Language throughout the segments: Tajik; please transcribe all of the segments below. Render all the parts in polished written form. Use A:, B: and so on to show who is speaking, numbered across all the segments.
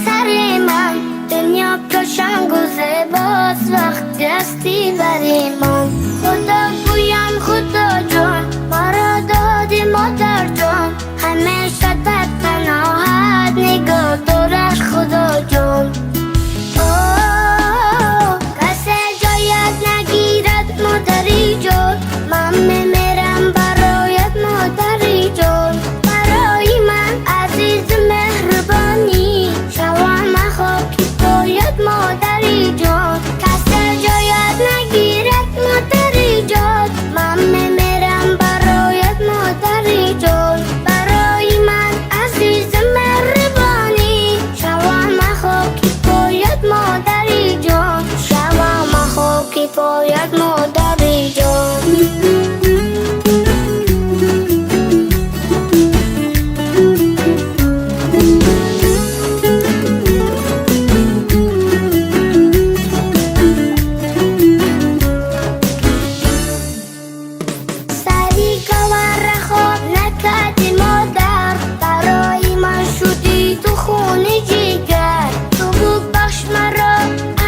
A: сари ман, дунё қашанг-у зебост вақти ҳастӣ бари ман. Худо гӯям, Худо ҷон, маро додӣ модар ҷон, ҳамеша дар паноҳат нигоҳ дорад Худо ҷон. Касе ҷоят нагирад, модари ҷон, ман мемирам бароят, модари ҷон. Барои ман азизу меҳрубонӣ, шавам хоки поят, модари ҷон. Касе ҷоят нагирад, модари ҷон, ман мемирам бароят, модари ҷон. Барои ман азизу меҳрубонӣ, шавам хоки поят, модари ҷон. Шавам хоки поят, модари ҷон. Сари гавара хоб накарди, модар, барои ман шудӣ ту хуни ҷигар. Ту бубахш маро,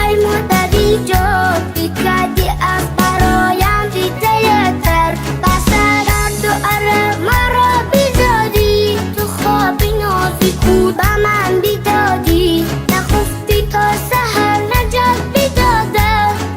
A: ай модари ҷон, бикардӣ аз бароям дидаятар. Ба сардарду арақ маро бидодӣ, ту хоби нози худ ба ман бидодӣ. Нахуфтӣ то саҳар, наҷот бидода,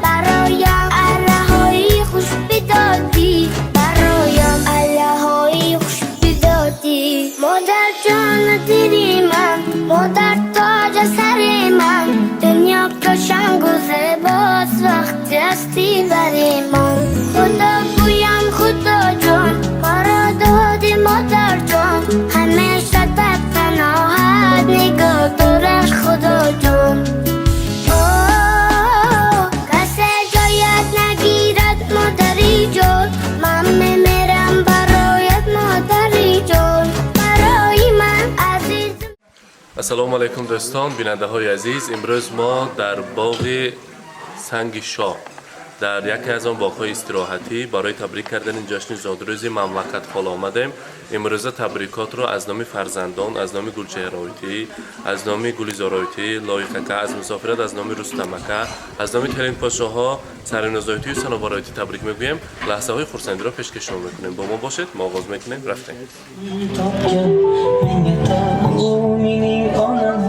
A: бароям аллаҳои хуш бидодӣ, бароям аллаҳои хуш бидодӣ. Модар ҷону дили ман, модар тоҷа сари ман, дунё қашангу зебост вақти ҳастӣ бари ман. Худо гӯям, Худо ҷон, маро додӣ, модар ҷон, ҳамеша дар паноҳат нигоҳ дорад Худо ҷон. Касе ҷоят нагирад, модари ҷон, ман мемирам бароят, модари ҷон. Барои ман азиз.
B: Ассалому алайкум, дӯстон, бинандаҳои азиз. Имрӯз мо дар боғи Санги Шоҳ, дар яке аз он боғҳои истироҳатӣ, барои табрик кардани ҷашни зодрӯзи Мамлакатхола омадем. Имрӯза табрикотро аз номи фарзандон, аз номи Гулчеҳроитӣ, аз номи Гулизороитӣ, Лоиқака аз мусофират, аз номи Рустамака, аз номи келинпошоҳо Саринозоитию Санобароитӣ табрик мегӯем. Лаҳзаҳои хурсандиро пешкаш шумо мекунем. Бо мо бошед, мо оғоз мекунем. Рафтем.
C: Topgan menga toj mening onam.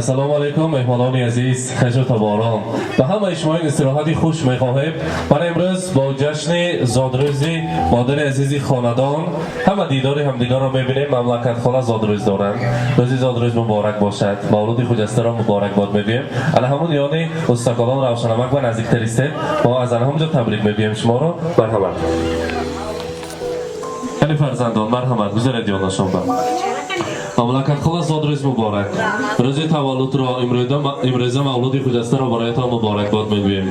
B: Ассалому алайкум, меҳмонони азиз, хешу таборон. Ба ҳамаи шумо ин истироҳати хуш мехоҳем. Ман имрӯз бо ҷашни зодрӯзи модари азизи хонадон ҳама дидори ҳамдигарро мебинем. Мамлакатхола зодрӯз доранд. Рӯзи зодрӯз муборак бошад, мавлуди хуҷастаро муборакбод мегӯем. Ана ҳамун ёни устаколон Равшанамак ба наздиктар истед, мо аз ана ҳамунҷо табрик мегӯем шуморо. Марҳамат, яъне фарзандон, марҳамат, гузаред ёнашон ба. Мамлакатхола, зодрӯз муборак! Рӯзи таваллудро, имрӯза мавлуди хуҷастаро бароятон муборакбод мегӯем.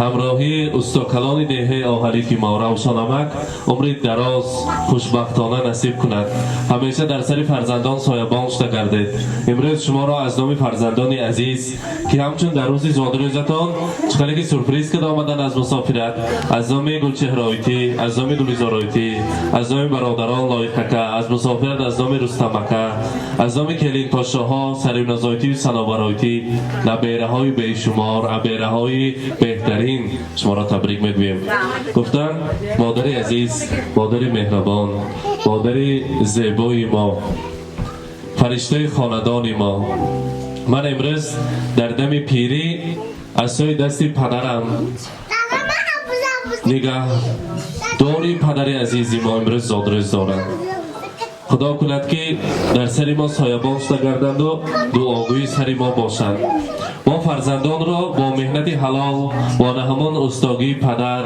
B: Ҳамроҳии устокалони деҳаи Оҳарифи мо Равшанамак умри дароз, хушбахтона насиб кунад. Ҳамеша дар сари фарзандон соябон шуда гардед. Имрӯз шуморо аз номи фарзандони азиз, ки ҳамчун дар рӯзи зодрӯзатон чӣ ки сюрприз када омадан аз мусофират, аз номи Гулчеҳроитӣ, аз номи Гулизороитӣ, аз номи бародарон Лоиқака аз мусофират, аз номи Рустамака, аз номи келинпошоҳо Саримназоитию Санобароитӣ, набераҳои бешумор, абераҳои беҳтарин шуморо табрик мегӯем. Гуфтан, модари азиз, модари меҳрабон, модари зебои мо, фариштаи хонадони мо, ман имрӯз дар дами пирӣ аз сӯи дасти падарам, нигаҳдори падари азизи мо, имрӯз зодрӯз доранд. Худо кунад, ки дар сари мо соябон шуда гарданду дуогӯи сари мо бошанд. Мо фарзандонро бо меҳнати ҳалол, бо наҳамон устогии падар,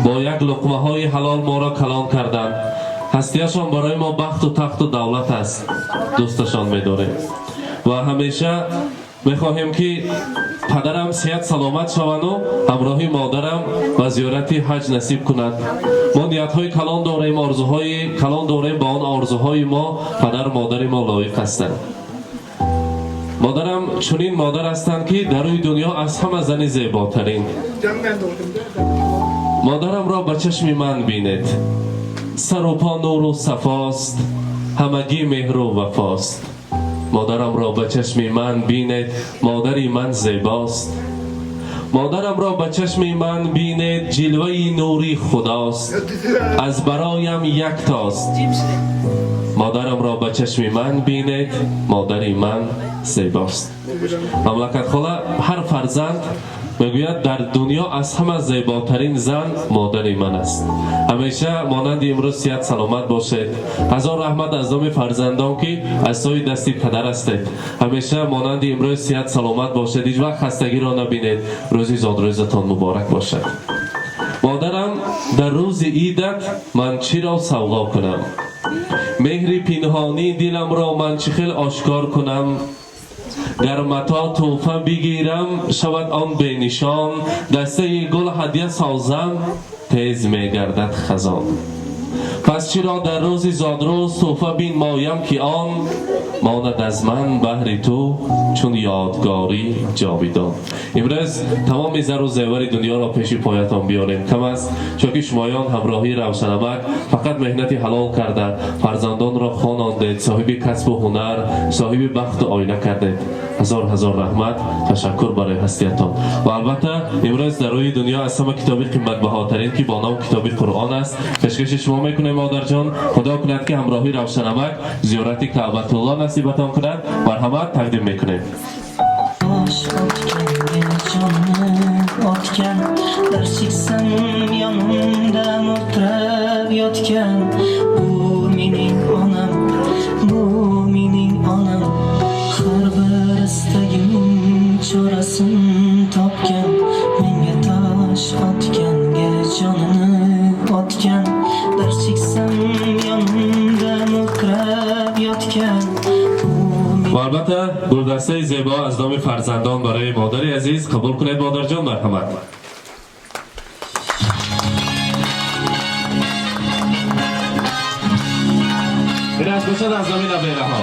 B: бо як луқмаҳои ҳалол моро калон карданд. Ҳастияшон барои мо бахту тахту давлат аст. Дӯсташон медорем ва ҳамеша мехоҳем, ки падарам сиҳат саломат шаванду ҳамроҳи модарам ба зиёрати ҳаҷ насиб кунад. Мо ниятҳои калон дорем, орзуҳои калон дорем. Ба он орзуҳои мо падару модари мо лоиқ ҳастанд. Модарам чунин модар ҳастанд, ки дар рӯи дунё аз ҳама зани зеботарин. Модарамро ба чашми ман бинед: сару по нуру сафост, ҳамагӣ меҳру вафост. Модарам ро ба чашми ман бинед, модари ман зебост. Модарам ро ба чашми ман бинед, ҷилваи нури худост, аз бароям яктост. Модарам ро ба чашми ман бинед, модари ман зебост. Мамлакат хола, ҳар фарзанд мегӯяд, дар дунё аз ҳама зеботарин зан модари ман аст. Ҳамеша монанди имрӯз сиҳат саломат бошед. Ҳазор раҳмат аз номи фарзандон, ки аз сои дасти падар ҳастед. Ҳамеша монанди имрӯз сиҳат саломат бошед, ҳеҷ вақт хастагиро набинед. Рӯзи зодрӯзатон муборак бошад. Модарам, дар рӯзи идат ман чиро савғо кунам? Меҳри пинҳонии диламро ман чӣ хел ошкор кунам? Гар матоъ тӯҳфа бигирам, шавад он бенишон. Дастаи гул ҳадя созам, тез мегардад хазон. Пас чиро дар рӯзи зодрӯз тӯҳфа бинмоям, ки он монад аз ман баҳри ту чун ёдгорӣ ҷовидон? Имрӯз тамоми зару зевари дунёро пеши поятон биёрем, кам аст, чунки шумоён ҳамроҳии Равшанамак фақат меҳнати ҳалол карда, фарзандонро хонондед, соҳиби касбу ҳунар, соҳиби бахту оила кардед. Ҳазор ҳазор раҳмат, ташаккур барои ҳастиятон. Ва албатта, имрӯз дар рӯи дунё аз ҳама китоби қиматбаҳотарин, ки бо ном китоби Қуръон аст, пешкаши шумо мекунем, модарҷон. Худо кунад, ки ҳамроҳи Равшанамак зиёрати Каъбатулло насибатон кунад. Марҳамат, тақдим мекунем.
C: Tosh otganga jonni otgan, dard cheksam yonimda mo'ltirab yotgan. Bu mening onam, bu mening onam. Har bir istagimning chorasin topgan. Menga tosh otganga jonini otgan, dard cheksam yonimda mo'ltirab yotgan. Bu
B: Ва албатта, гулдастаи зебо аз номи фарзандон барои модари азиз. Қабул кунед, модарҷон, марҳамат. Инаш бошад аз номи набераҳо.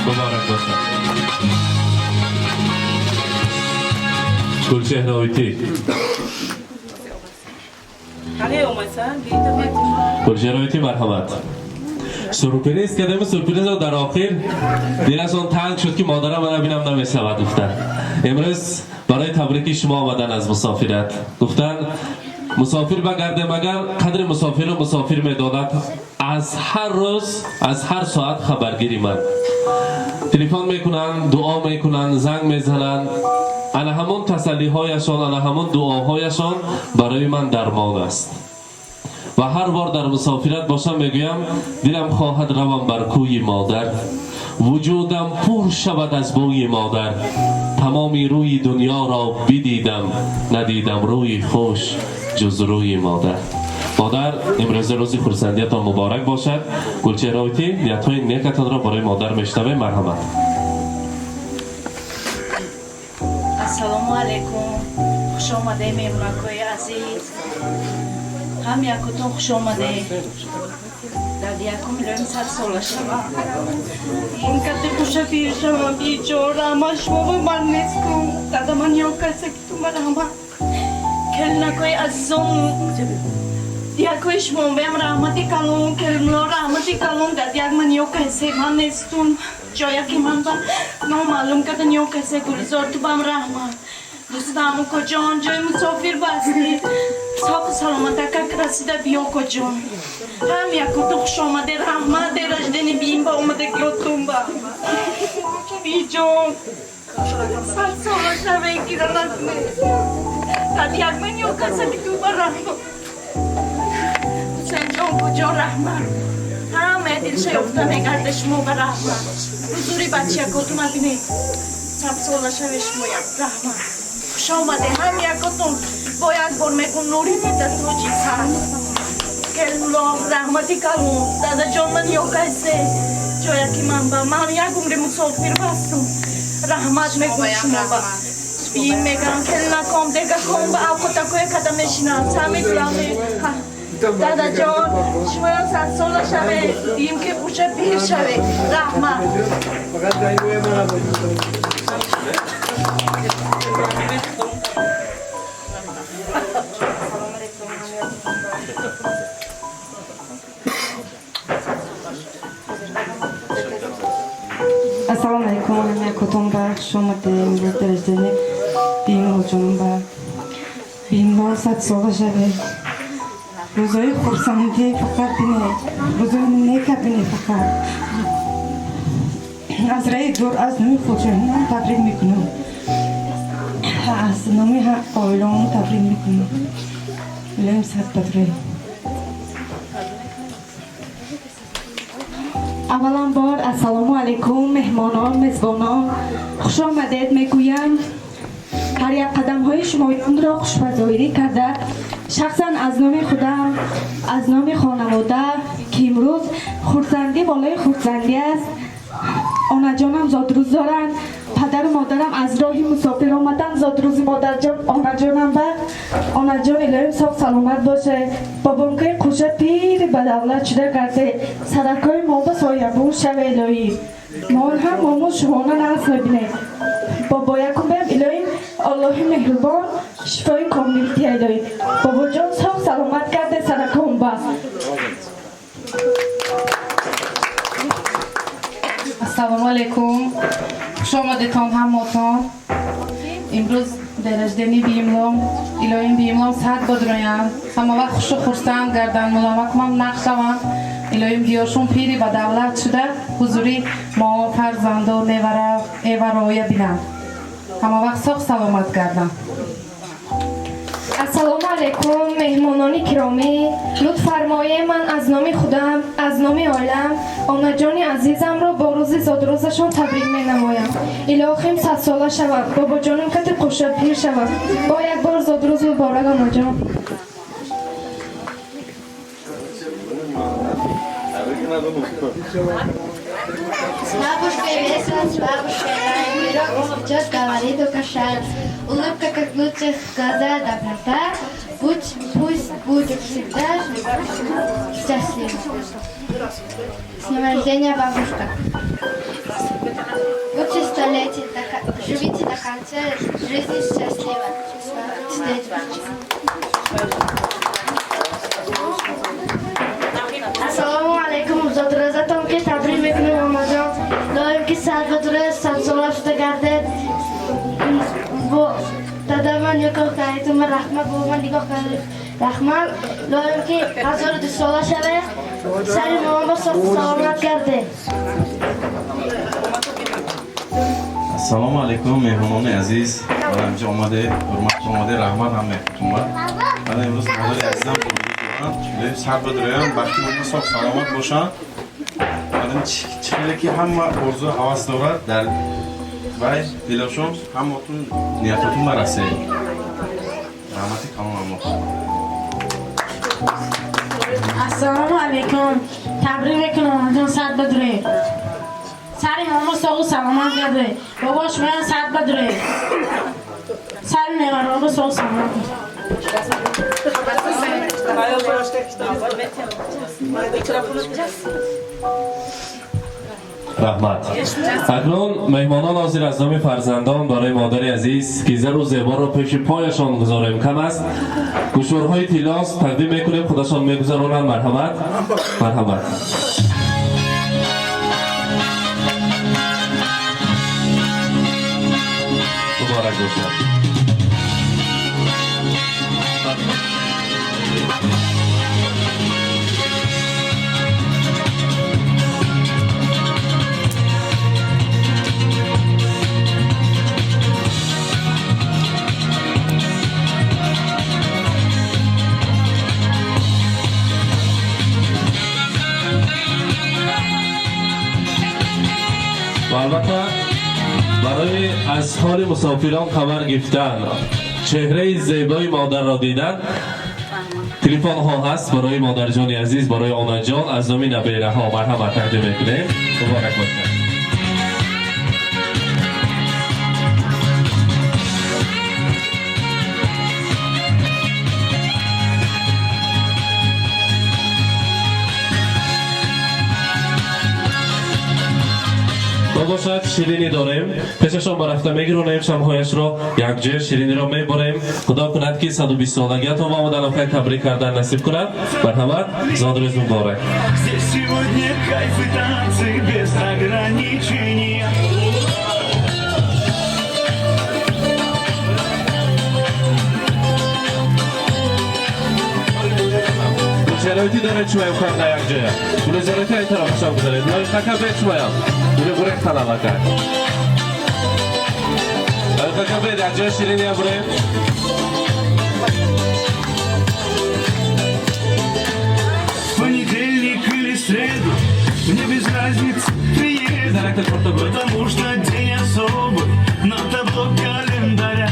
B: Муборак бошад. Гулчеҳровитӣ. Гулчеҳровитӣ, марҳамат. Сюрприз кардем, сюрпризро дар охир дилашон танг шуд, ки модарам мана бинам намешавад, гуфтан. Имрӯз барои табрики шумо омадан аз мусофират. Гуфтан, мусофир багардем, агар қадри мусофирро мусофир медонад. Аз ҳар рӯз, аз ҳар соат хабаргири ман, телефон мекунанд, дуо мекунанд, занг мезананд. Ана ҳамон тасаллиҳояшон, ана ҳамон дуоҳояшон барои ман дармон аст. Ва ҳар бор дар мусофират бошам, мегӯям, дилам хоҳад равам бар кӯи модар, вуҷудам пур шавад аз бӯи модар. Тамоми рӯи дунёро бидидам, надидам рӯи хуш ҷуз рӯи модар. Модар, имрӯза рӯзи хурсандиятон муборак бошад. Гулчеҳровитӣ, ниятҳои некатонро барои модар мешунавем, марҳамат.
D: Ассалому алайкум, хуш омадед, меҳмонакҳои азиз, ҳам якутон хуш омадед. Дар якум илоҳим 100 сола шавам, ин кати хуша пир шавам. Бечора, ма шумо ман нестум, дада ман ё касе ки ту марҳамат. Келинакҳои азизон, якои шумо беам раҳмати калон, келино раҳмати калон. Дар як ман ё касе ман нестум, ҷоя ки ман ба номаълум кардан ё касе. Гулзор, ту бам раҳмат. Дӯстам укоҷон, ҷои мусофир басти, соқу саломатака расида биё, укоҷон. Ҳам якуту хуш омаде, раҳмат. День рождения биим ба омадагиётум ба биҷон. 100 сола шаве, кира накне. Дар як ман ё касе ки ту ба раҳмат. Ҳусейнҷон, куҷо, раҳмат. Ҳамаи дилша ёфта мегарде шумо ба раҳмат. Ҳузури бачиякотума бинед. 100 сола шаве шумо, як раҳмат. Хуш омаде ҳам якотон. Бо як бор мегум, нури дида тоҷи сар. Келлом раҳмати калон. Дадаҷон, ман ё касе ҷоя ки ман ба ман як умри мусофир бастум. Раҳмат мегум шумо ба. Биим мегам, келинаком, дегаком ба авқотакое када мешинам. Сами гуламе. Дадаҷон, шумоён 100 сола шаве, биим ки буша пир шаве. Раҳмат.
E: فقط در روی من نباشید.
D: Салом алейкум.
F: Алейкум, ҳама якотон ба хуш омадед. Имрӯз день рождения Бимло ҷонам ба Бимло 100 сола шавед. Рӯзҳои хурсандӣ фақат бинед, рӯзҳои нека бинед фақат. Аз раи дур аз номи худҷонам табрик мекунам. Аз номи оилаам табрик мекунам. Илоҳим сад бадроед.
G: Аввалан бор ассалому алайкум, меҳмонон, мезбонон, хуш омадед мегӯям. Ҳар як қадамҳои шумоёнро хушбазоирӣ карда, шахсан аз номи худам, аз номи хонавода, ки имрӯз хурсандӣ болои хурсандӣ аст. Онаҷонам зодрӯз доранд, падару модарам аз роҳи мусофир омаданд. Зодрӯзи модарҷон, онаҷонам ба онаҷон илоҳим соғ саломат боше. Бобонкаи қуша пири ба давлат шуда карде, саракҳои мо ба соябун шава. Илоҳӣ мон ҳам момо шумона нағз мебинем. Бобоякум бем, илоҳим Аллоҳи меҳрубон шифои комил тия. Илоҳим бобоҷон соғ саломат карде саракҳом ба.
H: Ассалому алайкум, хуш омадетон ҳамотон. Имрӯз день рождения биимлом. Илоҳим биимлом сад бодроянд, ҳама вақт хушу хурсанд гарданд, муломакмам нақ шаванд. Илоҳим диёршон пири ба давлат шуда, ҳузури мо, фарзанду невара, эвароя бинанд. Ҳама вақт соғ саломат гарданд.
I: Ассалому алайкум, меҳмонони киромӣ. Лутф фармоем, ман аз номи худам, аз номи оилам онаҷони азизамро бо рӯзи зодрӯзашон табрик менамоям. Илоҳим 100сола шаванд, бобоҷоним кати қуша пир шаванд. Бо як бор зодрӯз муборак, онаҷон.
A: С бабушкой весело, с бабушкой рай. Пирог испечет, говорит, украшает. Улыбка, как лучших, глаза доброта. Будь, пусть будет всегда счастлива. С днем рождения, бабушка. Будьте столетий, живите до конца жизни счастливо. С дедушкой.
J: Ассалому алайкум, зодрӯзатон ки табрик мекунем, омаҷон. Доим ки сад бадурӯз, 100сола шуда гардед. Бо дадаман нигоҳ кардитума раҳмат, бобоман нигоҳ кардед, раҳмат. Доим ки 1002 сола шавед, сари момон соғ саломат гардед.
K: Ассалому алайкум, меҳмонони азиз, ба инҷо омадед, ҳурмат омаде, раҳмат ҳам меҳмонтонба. Ман имрӯз модари азизам доранд, сад бадроям, бахти момо соғ саломат бошанд. Мадам чӣ хеле ки ҳама орзу ҳавас дорад дар вай дилашон, ҳамотун ниятотун барасед. Раҳмати калон ҳамотун.
L: Ассалому алайкум, табрик мекунам, омаҷон, сад бадуре, сари момо соғу саломат гарде, бобо шумоям сад бадуре, сари невароба соғу саломат.
B: Раҳмат. Акнун меҳмонон ҳозир аз номи фарзандон барои модари азиз, ки зару зеборо пеши пояшон гузорем кам аст, гӯшворҳои тиллост тақдим мекунем, худашон мегузаронанд. Марҳамат, марҳамат. Муборак бошад. Ва албатта барои аз ҳоли мусофирон хабар гирифтан, чеҳраи зебои модарро дидан, телефонҳо ҳаст барои модарҷони азиз, барои онаҷон аз номи набераҳо. Марҳамат, тақдим мекунем. Муборак бошад. Бошад, ширинӣ дорем, пешашон ба рафта мегиронем, шамҳояшро якҷоя шириниро меборем. Худо кунад, ки 120 солагиатон ба омадан охир табрик кардан насиб кунад. Марҳамат, зодрӯз муборак.
M: Здесь сегодня кайф и танцы без ограничения.
B: зиёрати доред шумоям карда якҷоя. Гули зиёрати ай тараф хушам гузаред. Лоиқака бед шумоям. Гули гурехтан аллакай. Лоиқака бед, якҷоя шириниям бурем.
M: Понедельник или среду, мне без разницы, приеду, потому что день особый на табло календаря.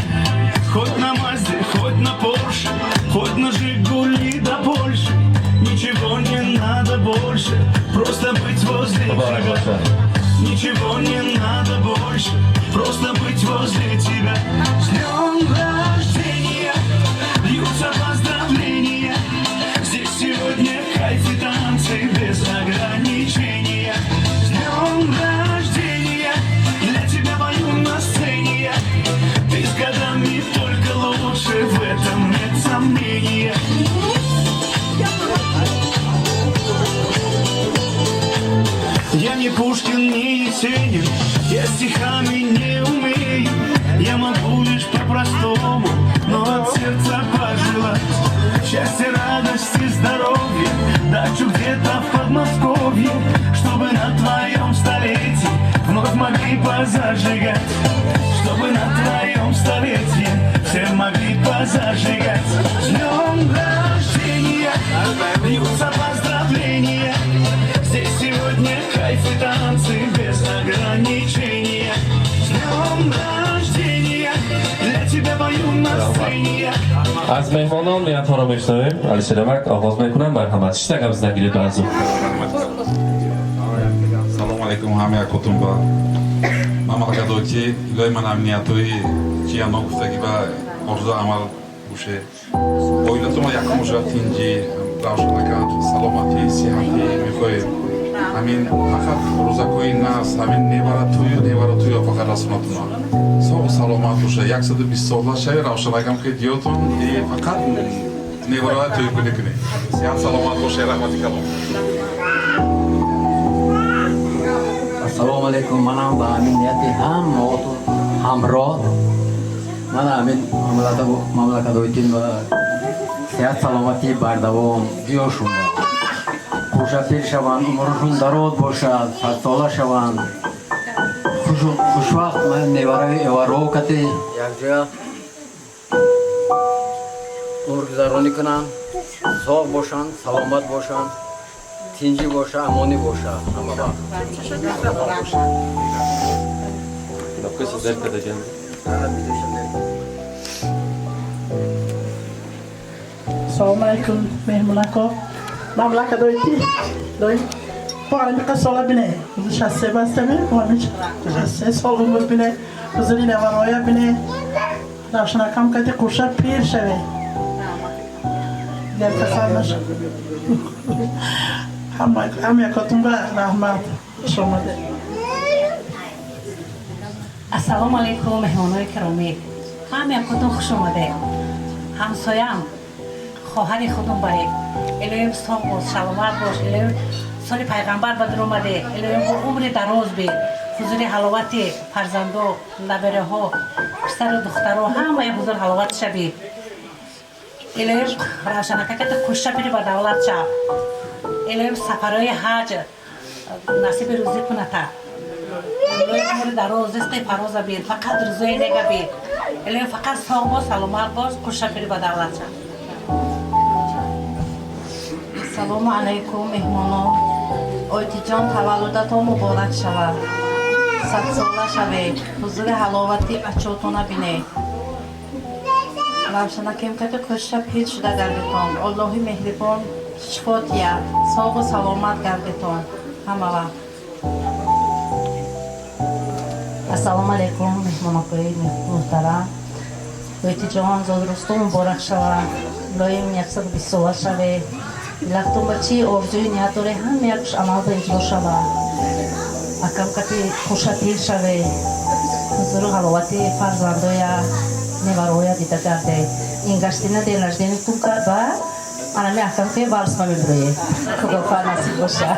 M: Хоть на Мазде, хоть на Порше, хоть на Жигули до Польши, ничего не надо больше, просто быть возле тебя. Ничего не надо больше, просто быть возле тебя. С днем рождения льются поздравления. Здесь сегодня кайф и танцы без ограничения. С днем рождения для тебя пою на сцене я. Ты с годами только лучше, в этом нет сомнения. Я не Пушкин, не Есенин, я стихами не умею. Я могу лишь по-простому, но от сердца пожелать счастья, радости, здоровья, дачу где-то в Подмосковье, чтобы на твоем столетии вновь могли позажигать, чтобы на твоем столетии все могли позажигать. С днем рождения льются поздравления. Здесь сегодня кайф и танцы без ограничения. С днем рождения для тебя пою на сцене я.
B: Аз меҳмонон ниятҳоро мешнавем. Алишер Амак оғоз мекунам. Марҳамат, шита гап зада гиред баъзу.
N: Салому алайкум ҳама якотун ба мамлакатоти илоҳи ман амниятҳои ҷияно гуфтагӣ ба орзу амал буше. Оилатон якум бошад тинҷӣ, равшанакат, саломатӣ, сиҳатӣ мехоҳем. Ҳамин фақат рӯзакҳои нас, ҳамин невара тӯю невара тӯю фақат расонатуна. Соғу саломат боша, 120 сола шави, равшанакам ки диётон, и фақат невара тӯй кунӣ кунӣ. Сиҳат саломат боша, раҳмати калом.
O: Ассалому алайкум, манам ба ҳамин нияти ҳамаотон ҳамроҳ. Ман ҳамин мамлакатоитин ва сиҳат саломатӣ бардавом диёшун ба. Хушапир шаванд, умрашон дароз бошад, садсола шаванд. Хушвақт ман невараи эваро кати якҷоя умргузаронӣ кунанд, соғ бошанд, саломат бошанд, тинҷӣ боша, амонӣ боша ҳама вақт.
P: Салому алайкум, меҳмонако. Мамлакат дойти? Дой. Бо ҳамин сола бине. 63 бастаме, бо ҳамин 63 сол умр бине. Ҳузури невароя бине. Равшанакам кати қурша пир шаве. Дигар касал наша. Ҳама якотун ба раҳмат. Хуш омадед.
Q: Ассалому алайкум, меҳмонои киромӣ. Ҳама якотун хуш омадед. Ҳамсоям, хоҳари худум баред. Илоҳим соғ бош, саломат бош. Илоҳим соли пайғамбар ба дар омаде. Илоҳим бо умри дароз бе. Ҳузури ҳаловати фарзандо, набераҳо, писару духтаро ҳамаи ҳузур ҳаловат шаби. Илоҳим равшанакакати қушша бири ба давлат шав. Илоҳим сафарҳои ҳаҷ насиби рӯзӣ куната. Илоҳим умри дароз, ризқи фароза бир, фақат рӯзои нега бир. Илоҳим фақат соғ бош, саломат бош, қушша бири ба давлат шав.
R: Ассалому алайкум, меҳмонон. Ойтиҷон, таваллудатон муборак шавад. Садсола шавед, ҳузури ҳаловати бачаотона бинед. Равшанакем кати қушша пир шуда гардетон. Аллоҳи меҳрибон шифо диҳад, соғу саломат гардетон ҳама вақт.
Q: Ассалому алайкум, меҳмонакои муҳтарам. Ойтиҷон, зодрӯзтон муборак шавад. Илоҳим 120 сола шавед. Дилахтон ба чӣ орзуи ният доред, ҳама якш амал ба иҷро шавад. Акам кати хуша пир шавед. Ҳузуру ҳаловати фарзандоя, невароя дида гардед. Ин гаштина день рождения тун ба Анами ахтам ки валс ма мебироем. Худо хоҳад, насиб боша.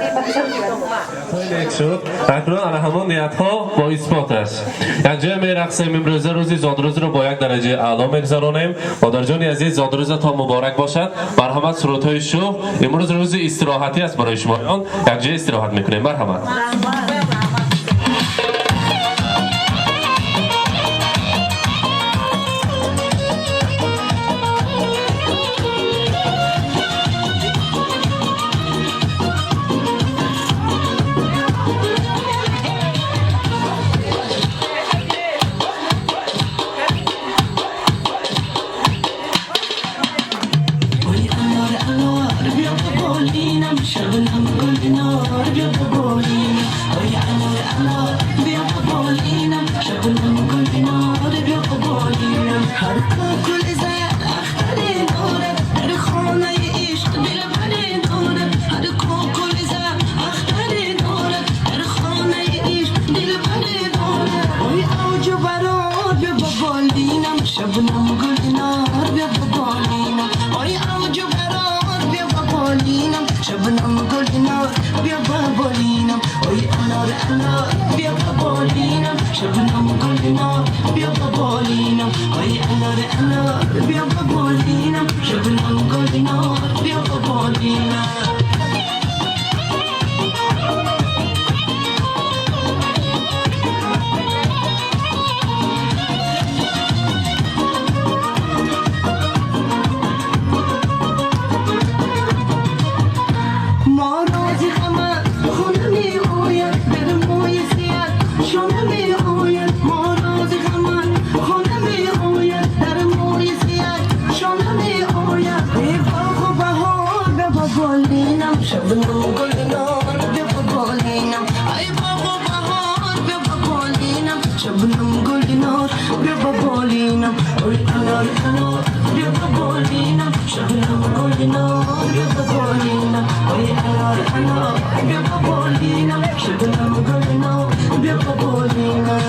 B: Нек шуд. Акнун ана ҳамон ниятҳо бо исботаш якҷоя мерақсем. Имрӯза рӯзи зодрӯзро бо як дараҷаи аъло мегузаронем. Модарҷони азиз, зодрӯзатон муборак бошад. Марҳамат, сурудҳои шӯх. Имрӯз рӯзи истироҳатӣ аст барои шумоён, якҷоя истироҳат мекунем. Марҳамат.
C: Oy انار انار بیا بالینم، شبنم گل نار بیا بالینم. Oy انار انار بیا بالینم، شبنم گل نار بیا بالینم. هر گل زد اختر دارد، در خانه عشق دلبر دارد. هر گل زد اختر دارد، در خانه عشق دلبر دارد. Oy اوج و برار بیا بالینم، شبنم گل نار بیا بالینم. Oy اوج و برار بیا بالینم، شبنم گل نار بیا بالینم. Oy انار انار بیا بالینم، شبنم گل نار بیا بالینم. Oy انار انار بیا بالینم، شبنم گل نار بیا بالینم. ما راز غمت خونه می آید، در موی سیاه شانه می آید. ما راز غمت خونه می آید، در موی سیاه شانه می آید. ای باغ و بهار بیا بالینم، شبنم گل نار بیا بالینم. ای باغ و بهار بیا بالینم، شبنم گل نار بیا بالینم. ای انار انار بیا بالینم، شبنم گل نار بیا بالینم. ای انار انار بیا بالینم، شبنم گل نار بیا بالینم.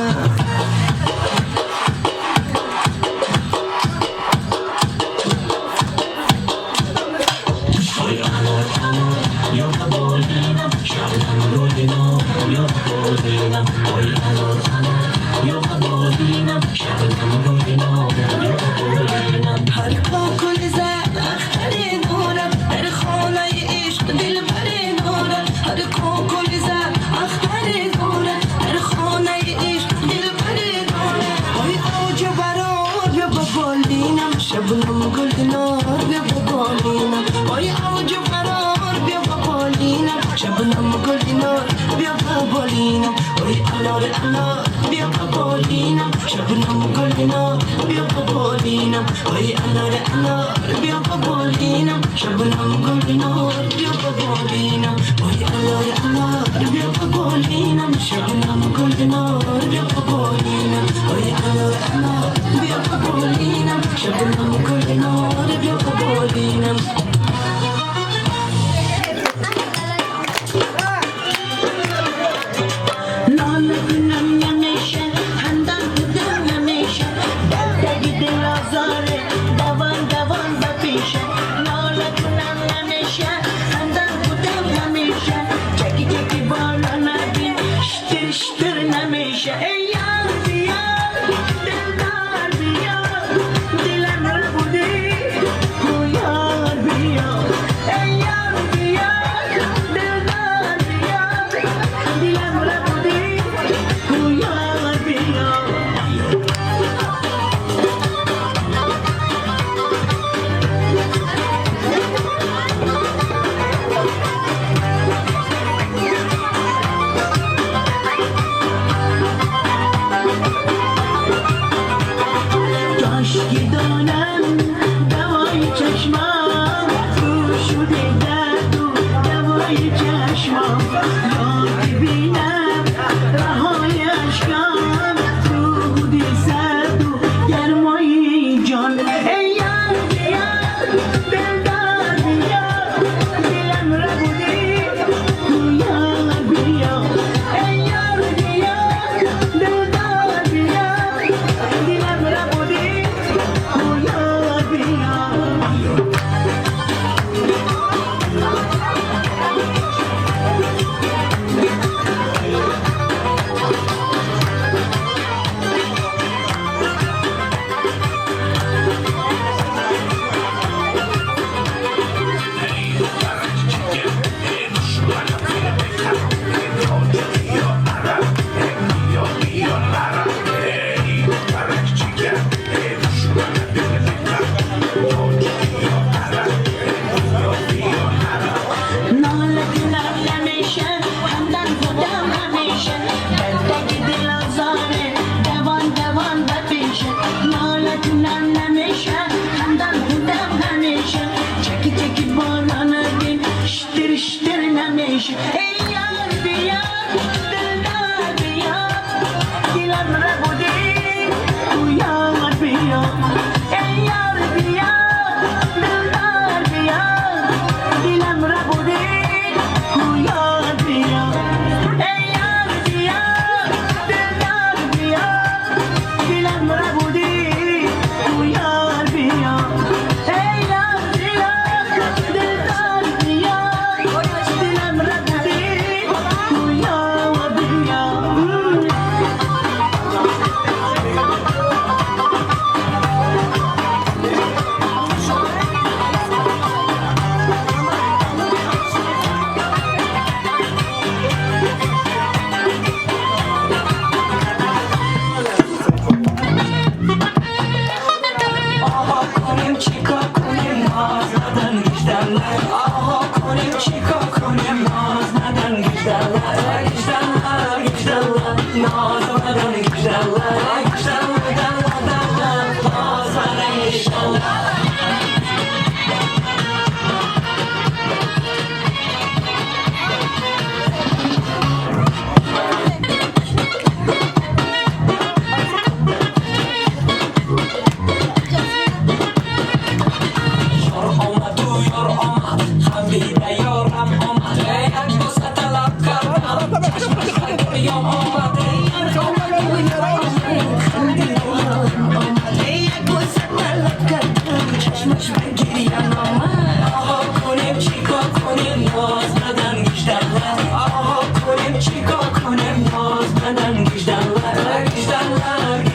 C: Oy انار انار بیا بالینم، شبنم گل نار بیا بالینم. Oy انار انار بیا بالینم، شبنم گل نار بیا بالینم. هر گل زد اختر دارد، در خانه عشق دلبر دارد. هر گل زد اختر دارد، در خانه عشق دلبر دارد. Oy اوج و برار بیا بالینم، شبنم گل نار بیا بالینم. Oy اوج و برار بیا بالینم، شبنم گل نار بیا بالینم. Oy انار انار بیا بالینم، شبنم گل نار بیا بالینم. Oy انار انار بیا بالینم، شبنم گل نار بیا بالینم. Oy انار انار بیا بالینم، شبنم گل نار بیا بالینم. Oy انار انار بیا بالینم، شبنم گل نار بیا بالینم. ناله کنم نمیشه، خندم بودم نمیشه، دلتگی دل آزاره، دوان دوان به پیشه. ناله کنم نمیشه، خندم بودم نمیشه، چکی چکی بالا نبین، شتر شتر نمیشه. ای یار بیا، دلدار بیا، دلم رو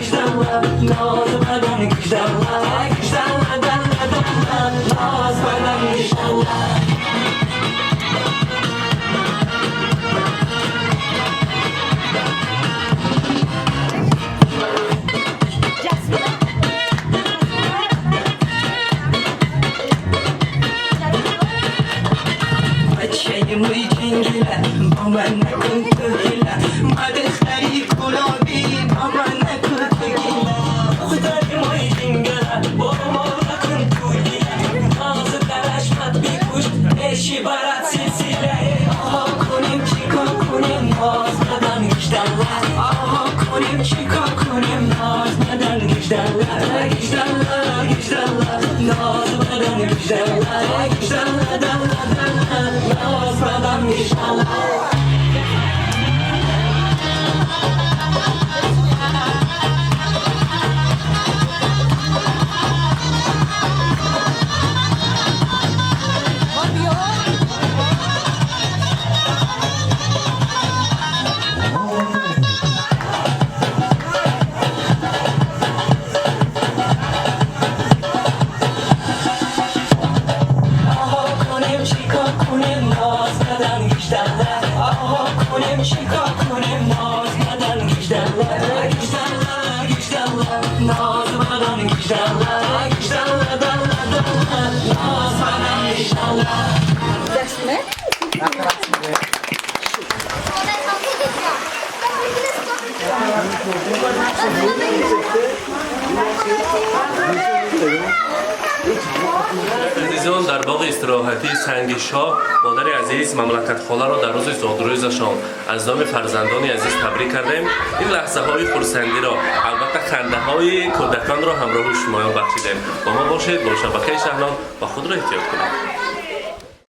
C: гиждалла, ноз бадан гиждалла, гиждалла, далла, далла, ноз бадан гиждалла. موی جنگله با من نکن تو هیله، مادختری گلابی با من نکن تو گیله. دختر موی جنگله با ما نکن تو هیله، ناز درشمت بکوش اشی برات سلسله. آها کنیم چیکار کنیم ناز بدن گیشدله، آها کنیم چیکار کنیم ناز بدن گیشدله، گیشدله گیشدله ناز بدن گیشدله، گیشدله دله دله ناز بدن گیشدله.
B: Азизон, дар боғи истироҳатии Санги Шоҳ модари азиз мамлакатхоларо дар рӯзи зодрӯзашон аз номи фарзандони азиз табрик кардем. Ин лаҳзаҳои хурсандиро, албатта хандаҳои кӯдаконро ҳамроҳи шумоён бахшидем. Бо мо бошед, бо шабакаи Шаҳнон ва худро эҳтиёт кунед.